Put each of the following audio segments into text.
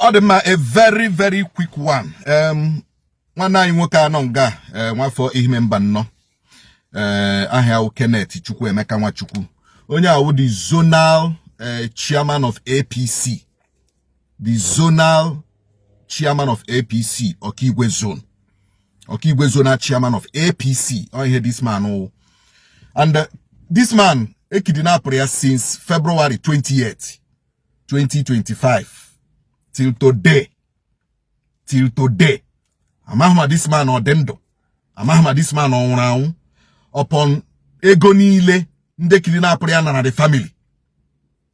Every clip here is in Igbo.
Ọ dị mma, a very very quick one. Nwanne anyị nwoke anọ nga nwafọ Ehime Mbano, aha ya wụ Kenneth Chukwuemeka Nwachukwu, onye awụ the zonal chairman of APC, the zonal chairman of APC Okigwe Zone, Okigwe zonal chairman of APC. Ọ ihe this man wụ. And this man, ekidnapụrụ ya since February 28, 2025 till today. Till today, amaghị ma this man ọ dị ndụ, amaghị ma this man ọ nwụrụ anwụ. Upon ego niile ndị kidnapụrụ ya nara the family,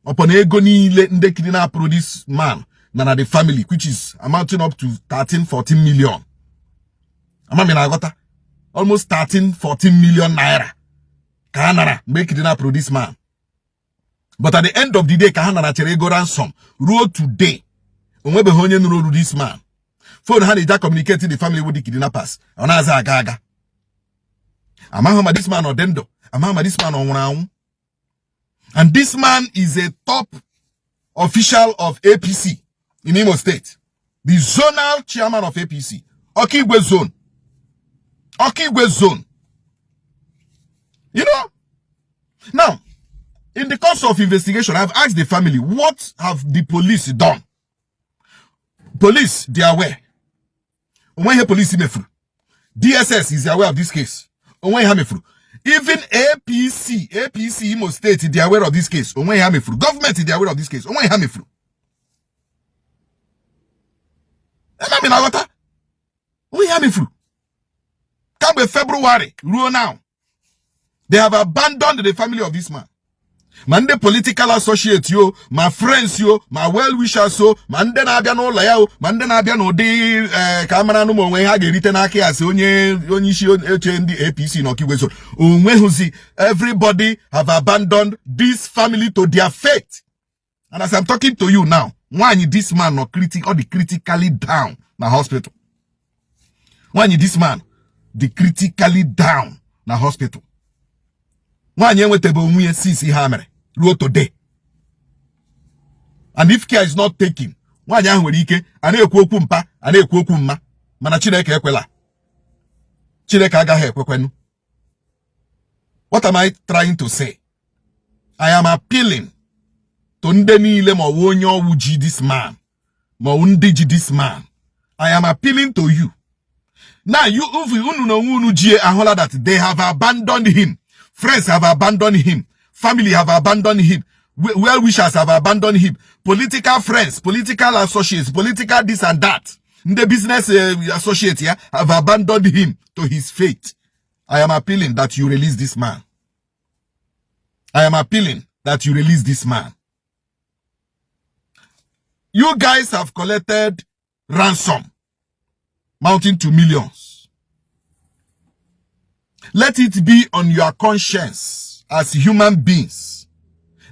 upon ego niile ndị kidnapụrụ this man nara the family, which is amounting up to 13 14 million, amami na aghọta, almost 13 14 million naira ka ha nara mgbe kidnapụrụ this man. But at the end of the day, ka ha narachara ego ransom, ruo today, onwebeghị onye nụrụ olu this man. Phone ha na-eji communicate the family with the kidnappers, ọ na-aza aga aga. Amaghị ma this man ọ dị ndụ, amaghị ma this man ọ nwụrụ anwụ. And this man is a top official of APC in Imo State, the zonal chairman of APC Okigwe Zone, Okigwe Zone. Now, in the course of investigation, I've asked the family, what have the police done? Police, they are aware. Onwe police mefuru. DSS is aware of this case. Onwe ha mefuru. Even APC, APC Imo State, they are aware of this case. Onwe ha mefuru. Government, they are aware of this case. Onwe ha mefuru. Ema mi na ghọta. Onwe ha mefuru. Kamgbe February ruo now, they have abandoned the family of this man. Ma ndị political associate yo, ma friends yo, ma well wishers o, ma ndị na-abịa n'ụlọ ya o, ma ndị na-abịa n'ụdị ee ka a mara anụ ma onwe ha ga-erite n'aka ya, sị onye isi oche ndị APC na Okigwe Zone onweghụzi. Everybody have abandoned this family to their fate. And as I'm talking to you now, nwaanyị this man nọ ọ dị critically down na hospital. Nwaanyị this man dị critically down na hospital. Nwaanyị enwetabe onwe ya since ihe a mere ruo today. And if care is not taken, nwaanyị ahụ nwere ike a na-ekwu okwu mpa, a na-ekwu okwu mma, mana Chineke ekwela, Chineke agaghị ekwekwenụ. What am I trying to say? I am appealing to ndị niile, ma ọ bụ onye ọwụ ji this man, ma ọ bụ ndị ji this man. I am appealing to you now. You, unu na onwe unu ji ahụla that they have abandoned him. Friends have abandoned him, family have abandoned him, well wishers have abandoned him, political friends, political associates, political this and that, ndị business associates ya have abandoned him to his fate. I am appealing that you release this man. I am appealing that you release this man. You guys have collected ransom mounting to millions. Let it be on your conscience as human beings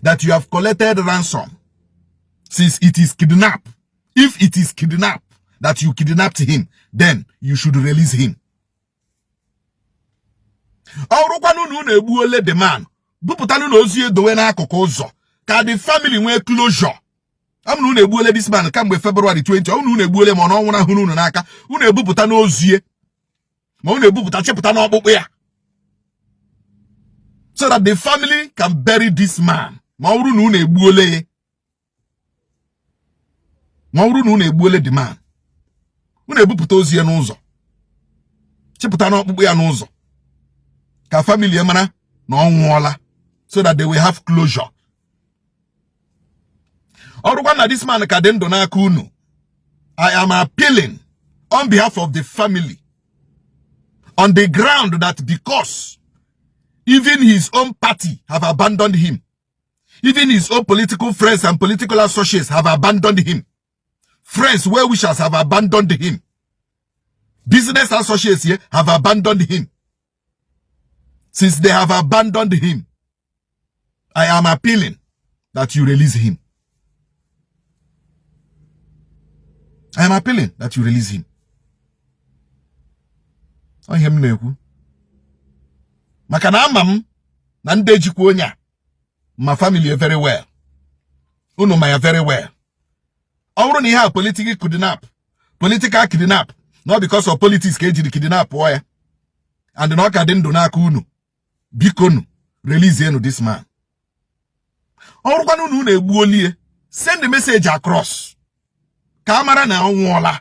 that you have collected ransom. Since it is kidnap, if it is kidnap that you kidnapped him, then you should release him. Ọ bụrụkwanụ na unu egbuole the man, bupụtanụ na ozu edowe n'akụkụ ụzọ ka the family nwee closure. Ọ bụrụ na unu egbuole this man kamgbe February 20, ọ bụrụ na unu egbuole, ma ọ na ọnwụ ahụrụ unu n'aka, unu ebupụta n'ozie, ma unu ebupụta chepụta n'ọkpụkpụ ya so that the family can bury this man. Ma ọ bụrụ na unu egbuole ya, ma ọ bụrụ na unu egbuole the man, unu ebupụta ozu ya n'ụzọ, chịpụta n'ọkpụkpụ ya n'ụzọ ka family ya mara na ọ nwụọla, so that they will have closure. Ọ bụrụkwa na this man ka dị ndụ n'aka unu, I am appealing on behalf of the family on the ground that because even his own party have abandoned him, even his own political friends and political associates have abandoned him, friends, well-wishers have abandoned him, business associates here have abandoned him. Since they have abandoned him, I am appealing that you release him. I am appealing that you release him. Ọ ihe m na-ekwu, maka na ama m na ndị ejikwa onye a ma family very well, unu ma ya very well. Ọ bụrụ na ihe a political kidnap, political kidnap, not because of politics ka ejiri kidnap pụọ ya, and na ọ ka dị ndụ n'aka unu, bikonu, release enu this man. Ọ bụrụkwanụ na unu egbuolie, send the message across ka a mara na ọ nwụọla.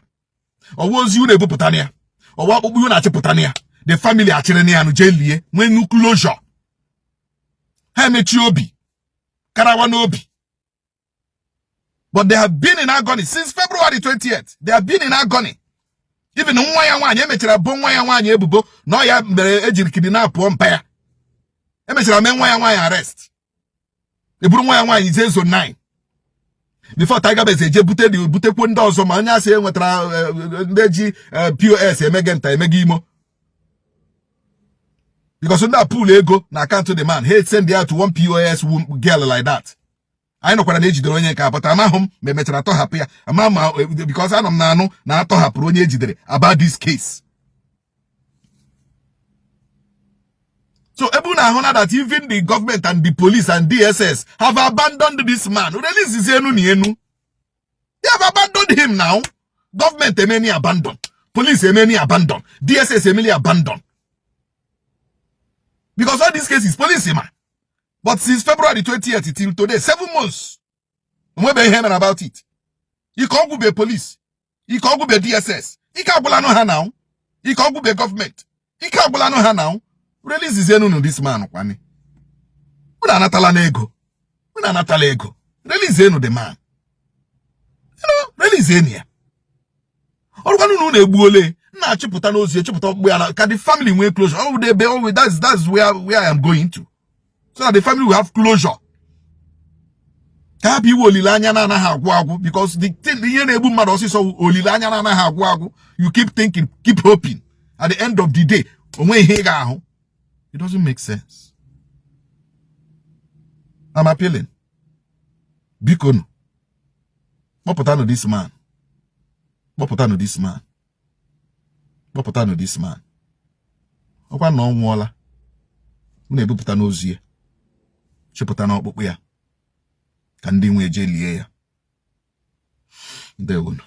Ọwa ozi unu ebupụtana ya, ọwa ọkpụkpụ unu achịpụtana ya, the family achịrị ya nụ jee lie, nwee nu closure, ha emechie obi karawa n'obi. But they have been in agony since February 20th. They have been in agony. Even nwa ya nwaanyị, emechara bo nwa ya nwaanyị ebubo na ọ ya mere ejiri kidnap pụọ mpa ya. Emechara mee nwa ya nwaanyị arrest, eburu nwa ya nwaanyị jee Zone 9 before Tiger Base eje bute dị butekwo ndị ọzọ. Ma onye asị enwetara ndị ji POS emege nta emege imo, because ndị a pool ego na account the man, ha send ya to one POS girl like that. Anyị nọkwara na ejidere onye nke apụta, amahụ m ma emechara tọhapụ ya, ama ma, because anọ m na anụ na atọhapụrụ onye ejidere about this case. So ebe unu ahụ na that even the government and the police and DSS have abandoned this man, release enu na enu. They have abandoned him now. Government emeni abandon, police emeni abandon, DSS emeni abandon, because all these cases, police ma. But since February 20th till today, 7 months, onwebe ihe mere about it. Ike ọgwụbe police, ike ọgwụbe DSS, ike agwụlanụ ha now. Ike ọgwụbe gọọmenti, ike agwụlanụ ha now. Release enu this man kwani. Unu anatala n'ego, unu anatala ego. Release enu the man, release enu ya. Ọrụkwanụ na unu egbuole, na-achịpụta n'ozi, echịpụta ọkpụkpụ ya ka the family nwee closure. Ọ bụ ebe oh, that's where I am going to, so that the family will have closure, ka hapụ iwe olileanya na-anaghị agwụ agwụ, because the thing, ihe na-egbu mmadụ ọsịsọ, olileanya na-anaghị agwụ agwụ. You keep thinking, keep hoping, at the end of the day, onwe ihe ị ga-ahụ. It doesn't make sense. I'm appealing, biko nu, kpọpụtanụ this man, kpọpụtanụ this man, kpọpụtanụ this man. Ọkwa na ọ nwụọla, m na-ebupụta n'ozu ya, chịpụta n'ọkpụkpụ ya ka ndị nwe eje lie ya. Ndewonu.